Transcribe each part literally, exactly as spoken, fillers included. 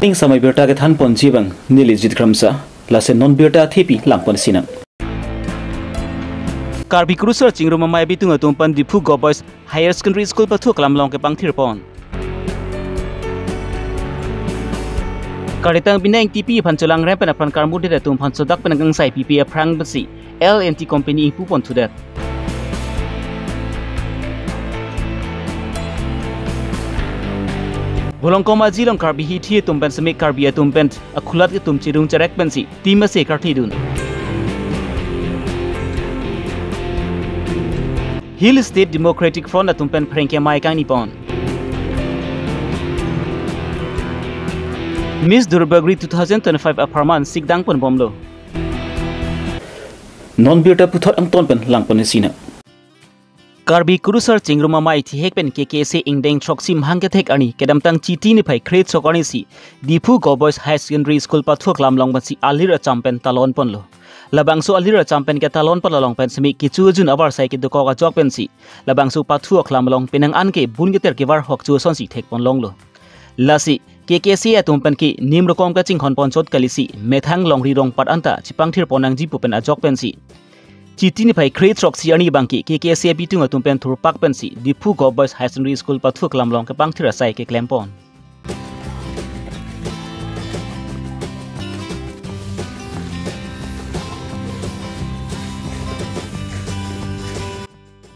Ning samai birta kethan ponji abang neli Jit Kramsa, lason non birta thepi lang pon sinang. Karbi Kurusar Chingrum Amei abitung atum pen Diphu Govt Boys Higher Secondary School pathu aklam along kepangthir pon. Karitang Bina Engtipi aphan cholangrem pen apran karmudet atum aphan sodak pen kangsai pipi aphrang pensi L and T Company ingpu pon thudet. Bolongkom aji along Karbi hithi atum pen semi Karbi atum pen akhulat atum chirung cherek pensi tim ase karthi dun. Hill State Democratic Front atum pen pherangke amei kangni pon. Miss Durbagri two thousand twenty-five apharman sikdang pon bomlo. Non birta puthot angton pen lang pon sinang. Karbi Kurusar Chingrum Amei thihek pen K K C ingdeng throksi mahang kethek arni kedamtang Chiti niphai kre-throk arnisi Diphu Govt Boys Higher Secondary School pathu aklam along pensi alir acham pen talon ponlo. Labangso alir acham pen ketalon pon along pen semi kecho ajun avarsai kedokok ajok pensi labangso pathu aklam along penang an ke bun keter kevar hok chu asonsi thek pon longlo. Lasi K K C atum pen ke nim rokom kachinghon pon chot kalisi methang longri rongpat anta chepangthir pon nangji pu pen ajok pensi Chiti niphai kre-throksi arni abangke K K C abitung atum pen thurpak pensi Diphu Govt Boys Higher Secondary School pathu aklam along kepangthir asai keklem pon.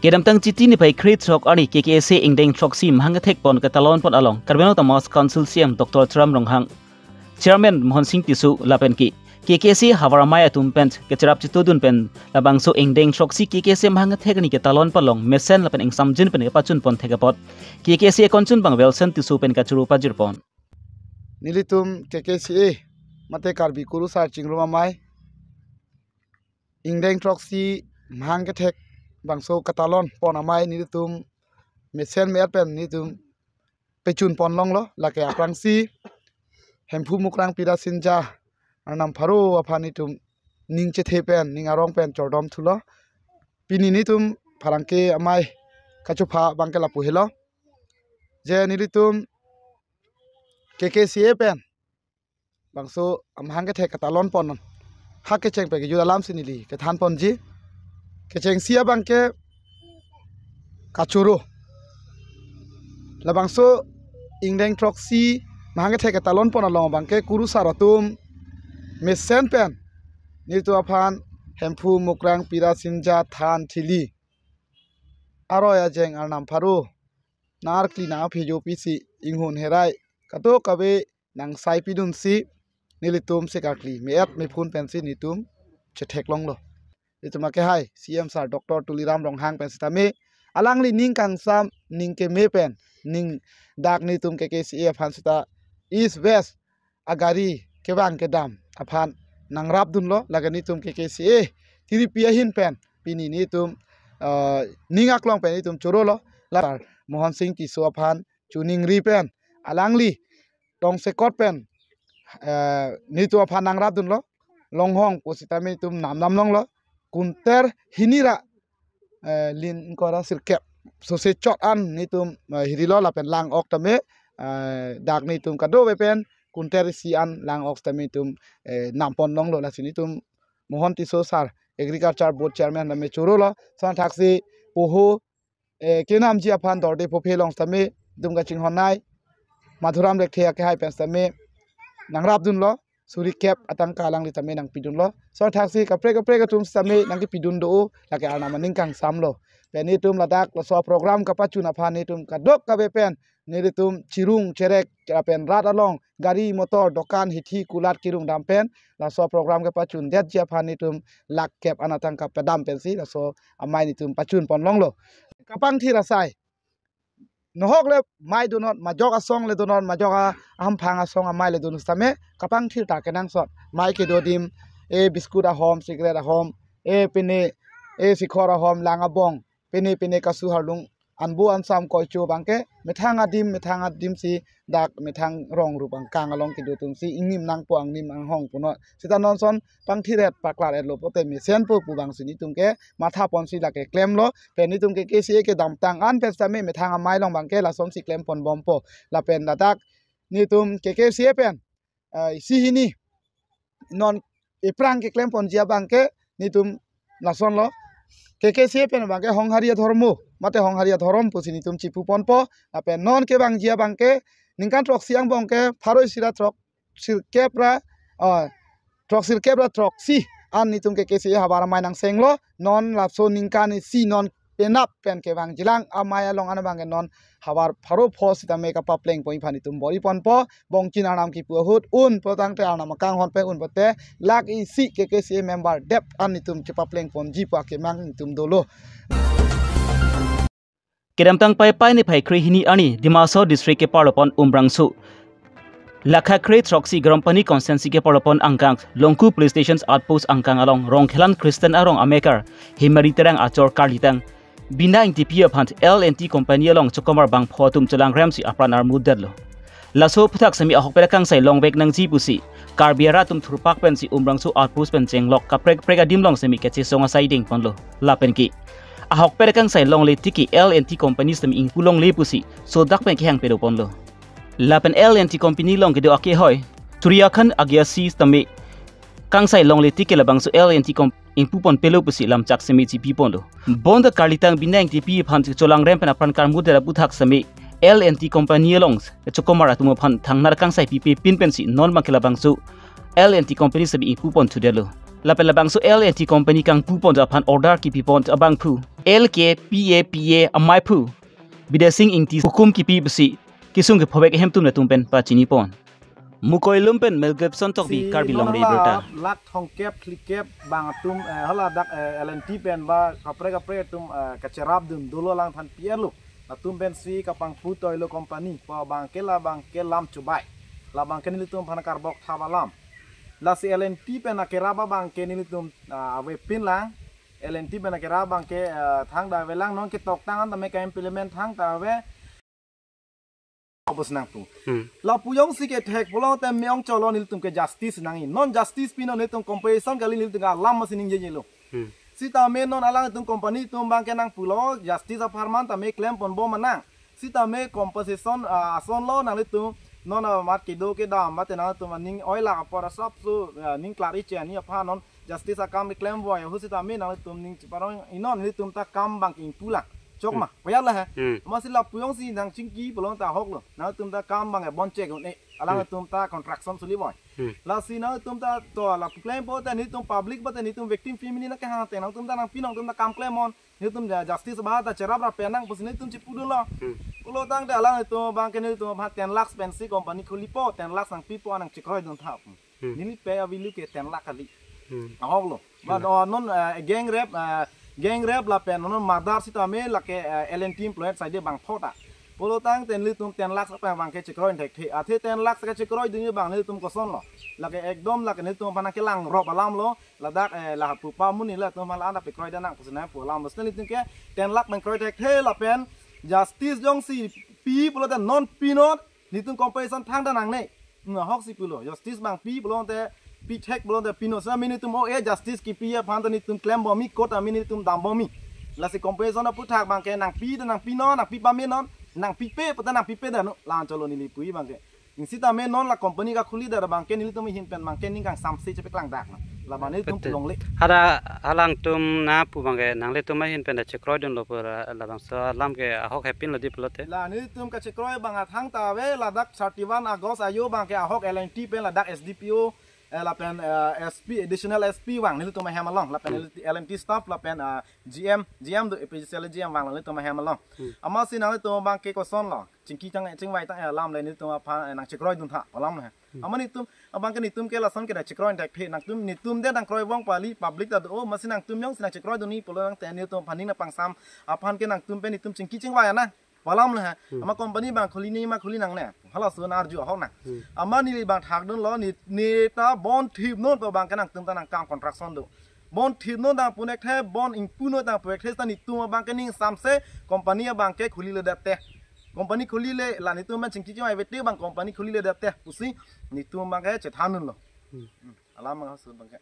Kedamtang Chiti niphai kre-throk arni K K C ingdeng throksi mahang kethek pon ketalon pon along Karbi Anglong Autonomous Council C E M Doctor Tuliram Ronghang, Chairman Mohon Sing Tisso lapen ke K K C havar amei atum pen kecherap chitudun pen labangso ingdeng throksi K K C mahang kethek arni ketalon pon along mesen lapen ingsamjin pen kepachun pon thek apot K K C akonchun abang Wilson Tisso pen kachoro pajir pon. Nelitum K K C A mate Karbi Kurusar Chingrum Amei ingdeng throksi mahang kethek bangso ketalon pon amei nelitum mesen me-et pen nelitum pachun pon longlo. Lake aphrangsi Hemphu Mukrang Pirasinja Arnam Pharo aphan nelitum ning chethe pen ning arong pen chordom thulo. Pini nelitum pherangke amei kachopha abangke lapu helo. Je nelitum K K C A pen bangso amahang kethek ketalon pon ha kecheng pen kejut alamsi neli kethan ponji. Kechengsi abangke kachoro. Labangso ingdeng throksi mahang kethek ketalon pon along abangke kurusar atum mesen pen nelitum aphan Hemphu Mukrang Pirasinja than thili aroi ajeng Arnam Pharo nang arkli nang aphi jopisi inghun herai kadokave nang sai pidunsi nelitum sekarkli me-et mephun pensi nelitum chethek longlo. Nelitum akehai C E M sir Doctor Tuliram Ronghang pen sitame alangli ning kangsam ning keme pen ning dak nelitum K K C A aphan sita East West agari kevang kedam aphan nang rapdunlo. Lake nelitum K K C A tiripi ahin pen pini nelitum, eh, ning aklong pen nelitum chorolo. La Mohon Sing Tisso aphan choningri pen alangli tongsekot pen, eh, nelitum aphan nang rapdunlo. Longhong pu sitame nelitum namnam longlo. Kunter hini ra, eh, lin ingkoi ra sirkep sose chot an nelitum, eh, hirilo lapen lang-ok tame, eh, dak nelitum kadokave pen kunter isi an lang-ok sitame nelitum, eh, nam pon longlo. Lasi nelitum Mohon Tisso sir Agriculture Board Chairman tame chorolo. Lason thaksi poho, eh, kenamji aphan dorde phophe along sitame nelitum kachinghon nei Madhuram Lekthe akehai pen sitame nang rapdunlo. Suri kep atangka alangli tame nang pidunlo. Lason thaksi kaprek kaprek atum sitame nang kepidun do, lake Arnam aning kangsamlo. Pen nelitum ladak laso program kapachun aphan nelitum kadokave pen nelitum chirung cherek lapen rat along gari motor dokan hithi kulat kerung dam pen laso program kepachun detji aphan nelitum lakh kep an atangka padam pensi laso amei nelitum pachun pon longlo. Kapangthir asai nohok le mei donot, majok asong le donot, majok a-, ahamphang asong amei le don sitame kapangthir ta kenangsot. Mei kedo adim, e biscuit ahom, cigarette ahom, e pine, e sikhor ahom, lang abong, pine pine kasu harlung anbo ansam koicho abangke methang adim methang adim si dak methang rong rup angkang along kedo atumsi ingnim nangpo, angnim anghong punot. Sita non ason pangthir-et paklar-etlo pote mesenpo pu abangsi nelitum ke matha ponsi lake klemlo. Pen nelitum K K C A kedamtang an pen sitame methang amei along abangke lasonsi klem pon bompo. Lapen ladak nelitum K K C A pen ah, isi hini non ephrang keklem ponji abangke netum lasonlo. K K C A pen abangke honghari adhormo, mate honghari adhorom pusi netum chipu ponpo. Lapen non kevangji abangke ningkan throksi angbong ke pharo isi ra throk sirkep ra, ah, throk sirkep ra throksi an netum K K C A havar amei nangsenglo. Non laso ningkan isi non penap pen kevangjilang amei along an abangke non havar pharo pho sitame kapapleng pon aphan netum bor-i ponpo. Bongchin arnam kipu ahut un pulotangte arnam akanghon pen un pote lakh isi K K C A member dep an netum chepapleng ponji pu akemang netum dolo. Kedamtang Paipai niphai kre hini arni Dima Hasao District keparlo pon Umrangso lakha kre throksi Garampani constituency keparlo pon angkang Longku Police Station outpost angkang along Rongkhelan Christian arong amekar Himari Terang achor karlitang Bina Ingtipi aphan L and T company along chokomar bangpho atum cholangremsi apran armutdetlo. Laso aphuthak semi ahokpet akangsai longvek nangji pusi Karbi arat atum thurpak pensi Umrangso outpost pen chenglok kaprek kaprek adim along semi kachesong asai ding ponlo. Lapen ke ahokpet akangsai longle tiki L and T company semi ingpu longle pusi sodak pen kehang pedo ponlo. Lapen L and T company along kedo akehoi Turiakhan Agiasi sitame kangsai longle tiki labangso L and T com- ingpu pon pelo pusi lamchak semi chipi ponlo. Bonta karlitang Bina Ingtipi aphan cholangrem pen apran karmutdet aphuthak semi L and T company along chokomar atum aphan thangnar kangsai pipe pin pensi non abangke labangso L and T company semi ingpu pon thudetlo. Lapen labangso L and T company kangpu pon aphan order kipi pon abangphu L K P A P A amaiphu Bidya Sing Ingti hukum kipi pusi kesung kephovek ahem atum latum pen pachini pon. Mukoi lum pen Mel Gibson Tokbi, si Karbi Longri nonla birta. Lakh thomkep phlikep bang atum, eh, hala dak, eh, L and T pen ba kaprek kaprek atum, eh, kacherap dun dolo alangphan P R lo. Latum pensi kapangpu toilo company. Pa abangke labangke lam chubai. Labangke nelitum aphan karbok thap alam. Lasi L and T pen akerap abangke nelitum, ah, avepin lang. L and T pen akerap abangke, ah, thangta avelang non ketoktang an tame ka-implement thangta ave. Obos nangpu. Hmm. Lapu jongsi kethek pulote me-ong cholo nelitum ke justice nangji. Non justice pinon nelitum compensation kali nelitum ke alam masi ningjeje lo. Hmm. Sitame non alangtum company atum abangke nangpulo justice apharman tame klem ponbom nang. Sitame compensation, ah, asonlo nanglitum non, ah, mat kedo kedam mate nanglitum ning oilak apor asapso, ah, ning klar iche ani aphan non justice akam keklem voi ahut sitame nanglitum ning chiparong inon nelitum ta kam abangke ingpu lang. Chok ma, hmm, koyat la he. Hmm. Masi lapu jongsi nangchingki pulote ahok lo. Nanglitum ta kam abangke bon chek un-e. Alang, hmm, atum ta construction suli voi. Hmm. Lasi nanglitum ta to lapu klem pote nelitum public pote nelitum victim family na kehang te nanglitum ta nangpi nangtum ta kam klem non. Nelitum ja justice ba ta cherap ra pen nang pusi nelitum chipu dunlo. Hmm. Pulotangte alangtum abangke nelitum aphan ten lakhs pensi company khulipo, ten lakhs nangpipo nangchekroi dun thap. Hmm. Neli pay avilu ke ten lakh kali. Hmm. Ahok lo. Ba, hmm, do non, eh, gang rape, eh, gang rape lapen non murder sitame lake, eh, L and T employee side bangpho ta. Pulotangte nelitum ten lakhs apa abangke chekroi thekthe. Athe ten lakhs kechekroi dunji abang nelitum kosonlo. Lake ekdom lake nelitum aphan kelang rop alam lo. Ladak, eh, lapu pa muni latum aphan la anda pekroi dun nang pusi nangpu alam lo. Sita nelitum ke ten lakh pen kroi thekthe lapen justice jongsi pi pulote non pinon nelitum compensation thangta nangne. Hmm, ahoksi pulo. Justice abang pi pulote pi thek pulote pinon. Sita nelitum o e justice kipi aphan ta nelitum klem bomji, court amei nelitum dam bomji. Lasi compensation aphuthak abangke nangpi ta nangpinon, nangpi pamenon, nangpipe puta nangpipe dano. Lang cholo neli puji abangke. Ning sitame non la company kakhuli det abangke nelitum ahin pen abangke ning kangsamse chepeklang dak na. Labang nelitum, betul, longle. Hara alangtum nangpu abangke nanglitum ahin pen ta chekroi dunlo pura labangso alam ke ahok hepinlo di pulote. La nelitum kachekroi abang athangta ave ladak thirty-one August ajo abangke ahok L and T pen ladak S D P O, eh, lapen, eh, S P, additional S P vang nelitum ahem along, lapen, hmm, L and T staff, lapen, eh, G M, G M do, A P G C L G M vang nelitum ahem along. Hmm. Amatsi nanglitum abangke kosonlo. Chingki chang chingvai tang, eh, alam le nelitum aphan, eh, nangchekroi dun tha, alam le. Hmm. Amat nelitum, abangke nelitum ke lason ke nangchekroi thekthe, nangtum, nelitum de nangkroi vong pali, public ta do, o, masi nangtum jongsi nangchekroi dunji pulotangte nelitum aphan ning nangpangsam, aphan ke nangtum pen nelitum chingki chingvai ana, alam le. Hmm. Amat company abang khuli ni ma khuli nangne, halaso nang arju ahok nang. Hmm. Amat neli abang thak dunlo, ne, ne ta bon thip non pu abangke nangtum ta nangkam construction do. Bon thip non dang punek the, bon ingpu non dang punek the, sita nelitum abangke ning samse, company abangke khuli le det te. Company khuli le, la nelitum man chingki chingvai vete abang company khuli le det te. Pusi nelitum abangke chethan dunlo. Hmm. Hmm. Alam abang hasu abangke.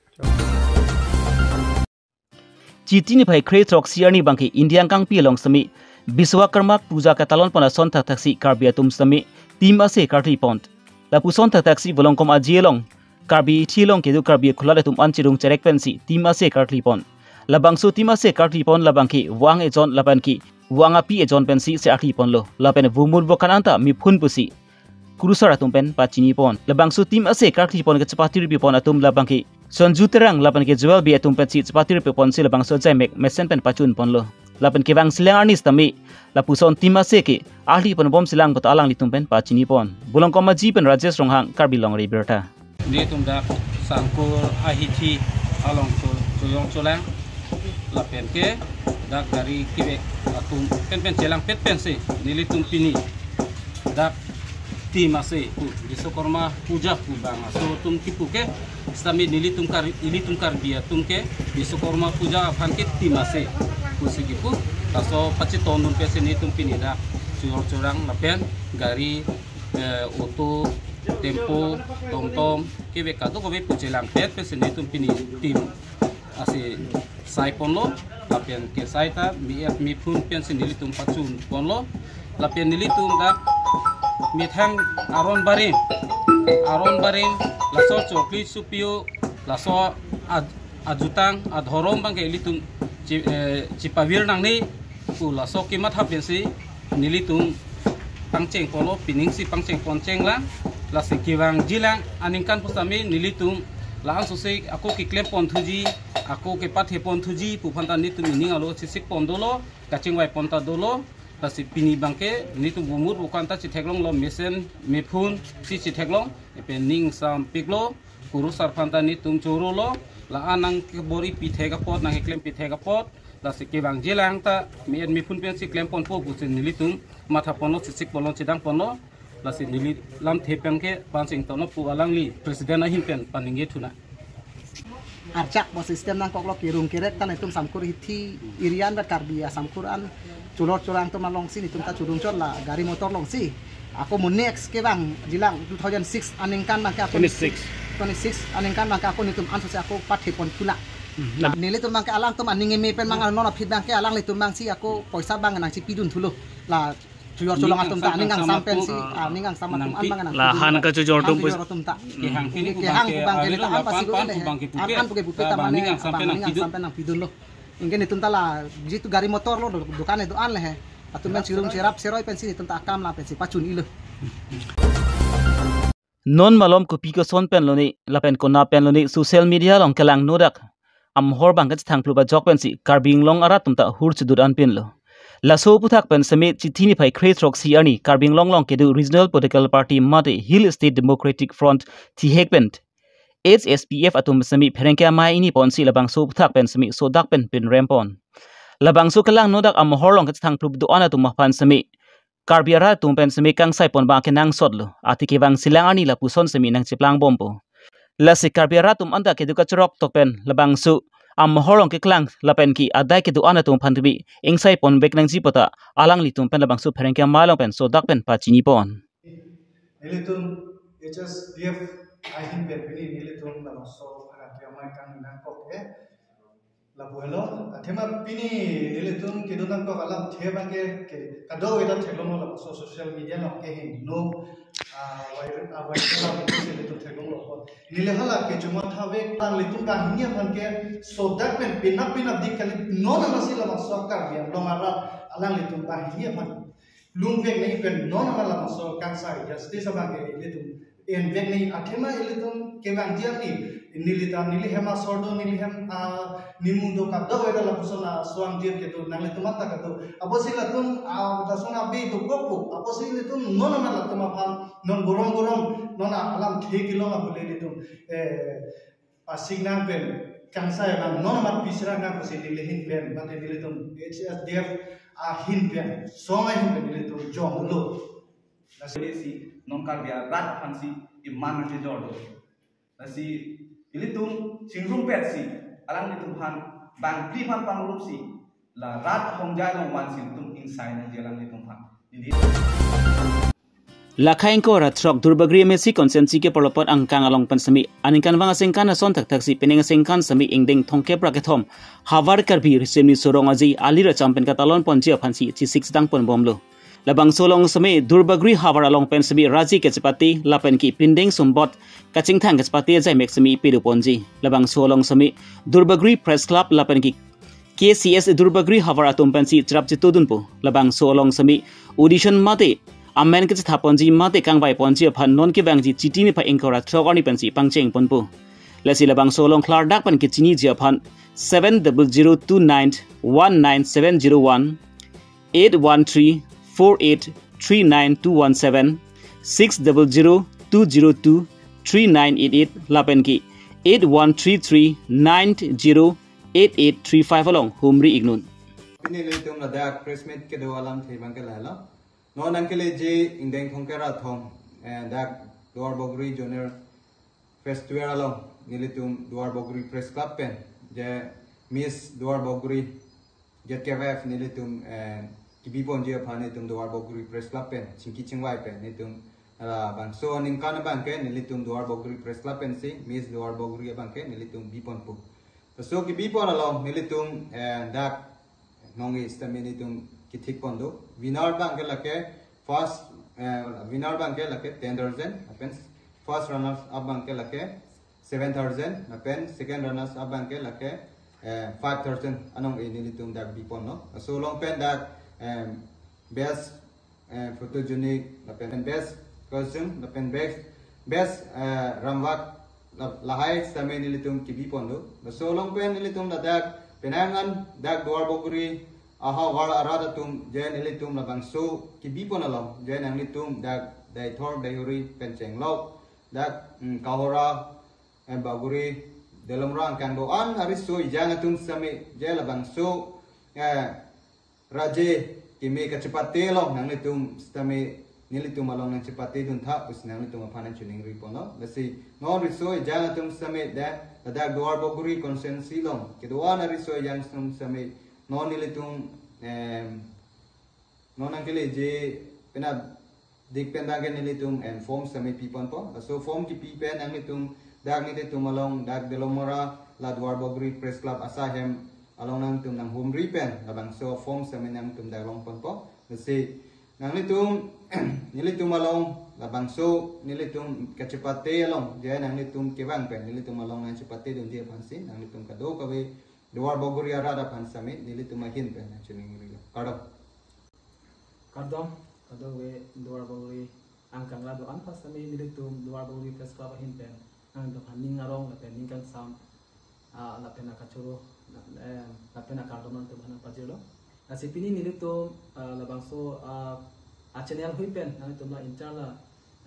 Chiti niphai kre throksi arni abangke India angkangpi along semi Biswakarma puja katalon pon ason thakthaksi Karbi atum semi tim ase karkli pon. Lapuson thakthak si Volongkom Aji along Karbi Hithi along kedo Karbi akhulat atum an chirung cherek pensi tim ase karkli pon. Labangso tim ase karkli pon labang ke Wang ejon lapen ke Wang api ejon pensi se-arkli ponlo. Lapen vumur vokan anta miphun pusi kurusar atum pen pachini pon. Labangso tim ase karkli pon kachepatiri pi pon atum labang ke Sonju Terang lapen ke Joel Bey atum pensi chepatiri pi ponsi labangso ajaimek mesen pen pachun ponlo. Lapen kevang silang arni sitame lapuson tim ase ke arkli pon bom silang puta alanglitum pen pachini pon. Volongkom Aji pen Rajesh Ronghang, Karbi Longri Abirta. Nelitum dak Sangkur Ahithi along cho-, chojor cholang lapen ke dak gari kevek atum pen pen chelangpet pensi nelitum pini dak tim ase pu Biswakarma Puja pu bang aso atum kipu ke sitame nelitum Kar-, ilitum Karbi atum ke Biswakarma Puja aphan ke tim ase pusi kipu. Laso pachetongdun pensi nelitum pini dak chojor cholang lapen gari, eh, auto, tempo, tomtom kevek kadokave pu chelangpet pensi nelitum pini tim ase sai ponlo, lapen kesai ta mi-et miphun pensi nelitum pachun ponlo, lapen nelitum dak methang aron barim, aron barim, laso chokli supio, laso aj-, ajutang adhorom abang ke ilitum chi-, eh, chipavir nangne pu laso kematha pensi nelitum pangcheng ponlo, pining si pangcheng pon chenglang, lasi kevangjilang aningkan pusitame nelitum la-an sose ako keklem pon thuji, ako kepathe pon thuji pu aphan ta nelitum ining arlo chesik pon dolo, kachingvai pon ta dolo, lasi pini abang ke nelitum vumur vokan ta chetheklonglo, mesen miphun si chetheklong, lapen ning sampiklo, kurusar aphan ta nelitum chorolo, la-an nangkebor-i pithek apot, nangkeklem pithek apot, lasi kevangjilang ta mi-et miphun pensi klem ponpo pusi nelitum matha ponlo, chesik ponlo, chedang ponlo, lasi neli lamthe pen ke pangcheng tonlo pu alangli president ahin pen paningje thunang. Archak bo system nangkoklo, kerung kerek ta nelitum Sangkur Hithi area vet Karbi a-Sangkur an chojor cholang atum alongsi nelitum ta chodung chot la gari motor alongsi. Ako mo next kevangjilang two thousand six aningkan abang ke ako twenty-six. Twenty-six aningkan abang ke ako nelitum an sose ako pathe pon thulang. Hmm. Nelitum abang ke alangtum aning eme pen abang, non aphi abang ke alanglitum abang si ako poisa abang nangchipidun thulo. La chojor cholang atum ta aning angsam pensi, aning angsam atum an abang nang. La han kachojor atum, kachojor atum ta. Kehang pini kehang abang ke ta an pasi ko le. An an puke pupe ta mane aning angsam pen nangpidunlo. Anke nelitum ta la jitu gari motor lo, do-, dukan do-an le he. Atum pen chirung cherap cheroi pensi nelitum ta akam la pensi pachun-ilo. Non malom kopi koson pen lone lapen konat pen lone social media along kelang nodak amahor abang kachethangplup ajok pensi Karbi Anglong arat atum ta hur chedut anpinlo. Laso aphuthak pen seme Chithi niphai kre throksi arni Karbi Anglong along kedo Regional Political Party mate Hill State Democratic Front thihek pen H S P F atum seme pherangke amei ingni ponsi labangso aphuthak pen seme sodak pen pinrem pon. Labangso kelang nodak amahor along kachethangplup do-an atum aphan seme Karbi arat atum pen seme kangsai pon abang kenangsotlo. Athe kevang silang arni lapuson seme nangcheplang bompo. Lasi Karbi arat atum anta kedo kachorok tok pen labangso amahor along keklang lapen ke adai kedo-an atum aphan tumi ingsai ponvek nangji puta alanglitum pen labangso pherangke amei along pen sodak pen pachini pon. Nelitum H S D F ahin pen pini nelitum labangso pherangke amei kangni nangkok ke. Lapu helo, athema pini nelitum kedo nangkok alamthe abang ke, ke kadokave ta theklonglo labangso social media along kehingno, ah, viral, ah, viral along ke nelitum theklonglo. Neli hala ke chuma thavek alanglitum banghini aphan ke sodak pen penap penap dik kali, non amatsi labangso Karbi Anglong arat alanglitum banghini aphan longvek nangji pen non amat labangso kangsai justice abang ke ilitum envek nangji, athema ilitum kevangji arni neli ta, neli hem asor do, neli hem, ah, nimu do, kadokave ta lapuson aso angjir kedo, nanglitum anta kedo. Apotsi latum, ah, lason abe dokokpo, apotsi ilitum non amat latum aphan non gorom gorom non alamthe kelong apule ilitum, eh, pasik nang pen kangsai abang non amat pisra nang pusi neli ahin pen, mate nelitum H S D F ahin pen, song ahin pen nelitum jonglo. Lasi si non Karbi arat aphan si iman nangkejor do. Lasi ilitum chingrumpet si alanglitum aphan bangphli aphan pangrum si la rat ahongjai along vansi ilitum ingsai nangji alanglitum aphan. Jadi Lakha ingkoi ra throk Duarbagori M A C constituency ke Porlopot angkang along pen seme aningkanvang asengkan ason thakthak si penang asengkan seme ingdeng thomkep ra kethom Havar Karbi Risim Niso Rong Aje alir acham pen katalon ponji aphan si chesik sedang pon bomlo. Labangso along semi Duarbagori havar along pen semi raji kachepate lapen ke pindeng sumbot kachingthang kachepate ajaimek semi pado ponji. Labangso along semi Duarbagori Press Club lapen ke K C S Duarbagori havar atum pensi cherap chetudunpo. Labangso along semi audition mate amen kachethap ponji mate kangvai ponji aphan non kevangji Chiti niphai ingkoi ra throk arni pensi pangcheng ponpo. Lasi labangso along klardak pen kechiniji aphan seven double zero two nine one nine seven zero one, eight one three four eight three nine two one seven, six double zero two zero two three nine eight eight lapen ke eight one three three nine zero eight eight three five along humri iknon. Pini nelitum ladak press meet kedo alamthe abang ke lahelo. Non nangkeleji ingdeng thomkep ra thom, eh, dak Duarbagori Zonal Festival along nelitum Duarbagori Press Club pen je Miss Duarbagori Z K F F nelitum, eh, kebi ponji aphan nelitum Duarbagori Press Club pen chingki chingvai pen nelitum labangso aningkan abang ke nelitum Duarbagori Press Club pensi Miss Duarbagori abang ke nelitum bi ponpo. Laso kebi pon along nelitum, eh, dak nong-i sitame nelitum kethik pon do. Winner abang ke lake first, eh, winner abang ke lake ten thousand, lapen first runners up abang ke lake seven thousand, lapen second runners up abang ke lake, eh, five thousand anong-i nelitum dak bi ponlo. Laso along pen dak, eh, best, eh, photogenic, lapen best costume, lapen best, best, eh, ramvak, la-, lahai sitame nelitum kebi pon do. Laso along pen nelitum ladak penang an dak Duarbagori ahavar arat atum je nelitum labangso kebi pon along je nanglitum dak Deithor Deihori pen chenglok dak, mm, Kohora, eh, Bagori, Dolamara angkang do-an ariso ejang atum sitame je labangso, eh, raji keme kachepate along nanglitum sitame nelitum along nangchepate duntha pusi nanglitum aphan nangchiningri ponlo. Lasi non riso ejang atum sitame dak ladak Duarbagori constituency along kedo-an ariso ejang atum sitame non nelitum, em, non nangkeleji penap dik pen abang ke nelitum, em, form sitame pi ponpo. Laso form kepi pen nanglitum dak nelitum along dak Dolamara la Duarbagori Press Club asai hem along nangtum nanghumri pen labangso form sitame nangtum dak long ponpo. Lasi nanglitum nelitum along labangso nelitum kachepate along je nanglitum kevang pen nelitum along nangchepate dunji aphansi nanglitum kadokave Duarbagori arat aphan sitame nelitum ahin pen nangchiningrilo. Kardom. Kardom, kadokave Duarbagori angkang arat do-an aphan sitame nelitum Duarbagori Press Club ahin pen nangtum aphan ning arong lapen ning kangsam, ah, lapen akachoro, eh, lapen akardom nangtum aphan nangpajirlo. Lasi pini nelitum, ah, labangso, ah, a channel ahui pen nangtum la inchar la,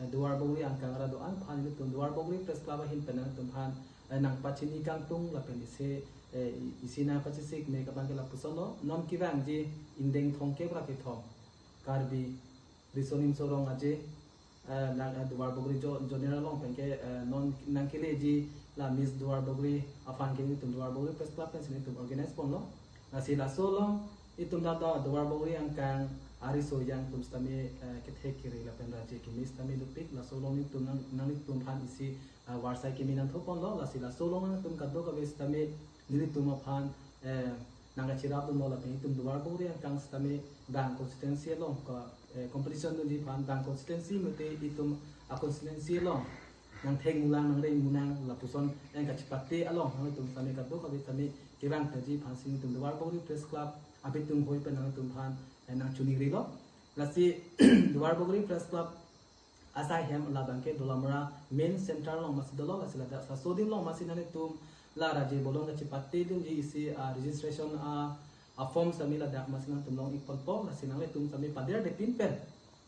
eh, Duarbagori angkang arat do-an aphan nelitum Duarbagori Press Club ahin pen nangtum aphan, eh, nangpachini kangtung lapen isi, eh, i-, isi nangpachesik me abang ke lapuson lo, non kevangji ingdeng thomkep ra kethom Karbi Riso Nimso Rong Aje, eh, nang, eh, Duarbagori jo-, Zonal along pen ke, eh, non nangkeleji la Miss Duarbagori aphan ke nelitum Duarbagori Press Club pensi nelitum organize ponlo. Lasi laso along itum dak Duarbagori angkang ariso ejang atum sitame, eh, kethek kere lapen raji keme sitame dopik. Laso along itum nang, nanglitum aphan isi, eh, varsai keme nangthu ponlo. Lasi laso along nangtum kadokave sitame nelitum aphan, eh, nangkacherap dunlo lapen itum Duarbagori angkang sitame bang constituency along ko, eh, competition dunji aphan bang constituency mate itum a constituency along nangthek mulang nangreng munang lapuson nangkachepate along nangtum sitame kadokave sitame kevang taji aphansi nelitum Duarbagori Press Club abitung ahui pen nangtum aphan, eh, nangchiningrilo. Lasi Duarbagori Press Club asai hem labang ke Dolamara main center along masi dolo, lasi ladak laso adim along masi nanglitum la raji bolong kachepate dunji isi, ah, registration, ah, a form sitame ladak masi nangtum long ik ponpo, lasi nanglitum sitame paderdepin pen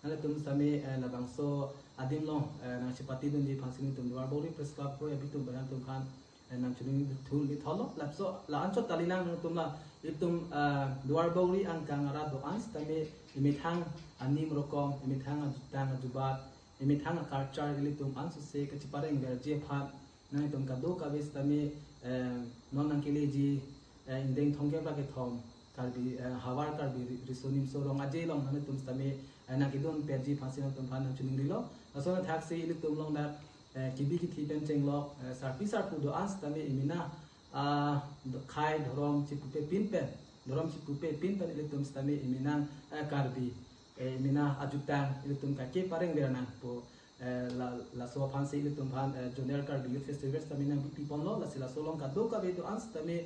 nangtum sitame, eh, labangso adim along, eh, nangchepate dunji aphansi nelitum Duarbagori Press Club ahui abitung pen nangtum aphan, eh, nangchiningri thul-i tholo. Laso la anchot kali nang nangtum la itum, eh, Duarbagori angkang arat do-an sitame imethang anim rokom, imethang ajutang ajubat, imethang a culture ilitum ansose kachepareng verji aphan nangtum kadokave sitame, eh, non nangkeleji, eh, ingdeng thomkep ra kethom Karbi, eh, havar Karbi Ri-, Riso Nimso Rong Aje along nangtum sitame, eh, nangkedun perji aphansi nangtum aphan nangchiningrilo. Laso athaksi ilitum along dak, eh, kebi kethe pen chenglok, eh, sarpi sarpo do-an sitame imena, ah, do-, khei dhorom chepupepin pen, dhorom chepupepin pen ilitum sitame imenang, eh, Karbi eh, mina ajutang ilitum kake pareng vera nang pu, eh, la, laso aphansi ilitum aphan, eh, Zonal Karbi Youth Festival sitame nangpiponlo, lasi laso along kadokave do-an sitame,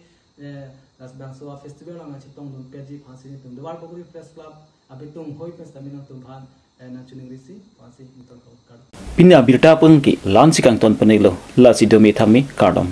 eh, las bangso a festival nangchetongdun peji aphansi nelitum Duarbagori Press Club abitung hoi pen sitame nangtum aphan, eh, nangchiningrisi aphansi nelitum kardom. Pini abirta pen ke la-ansi kangton ponlo, lasi dome thame kardom.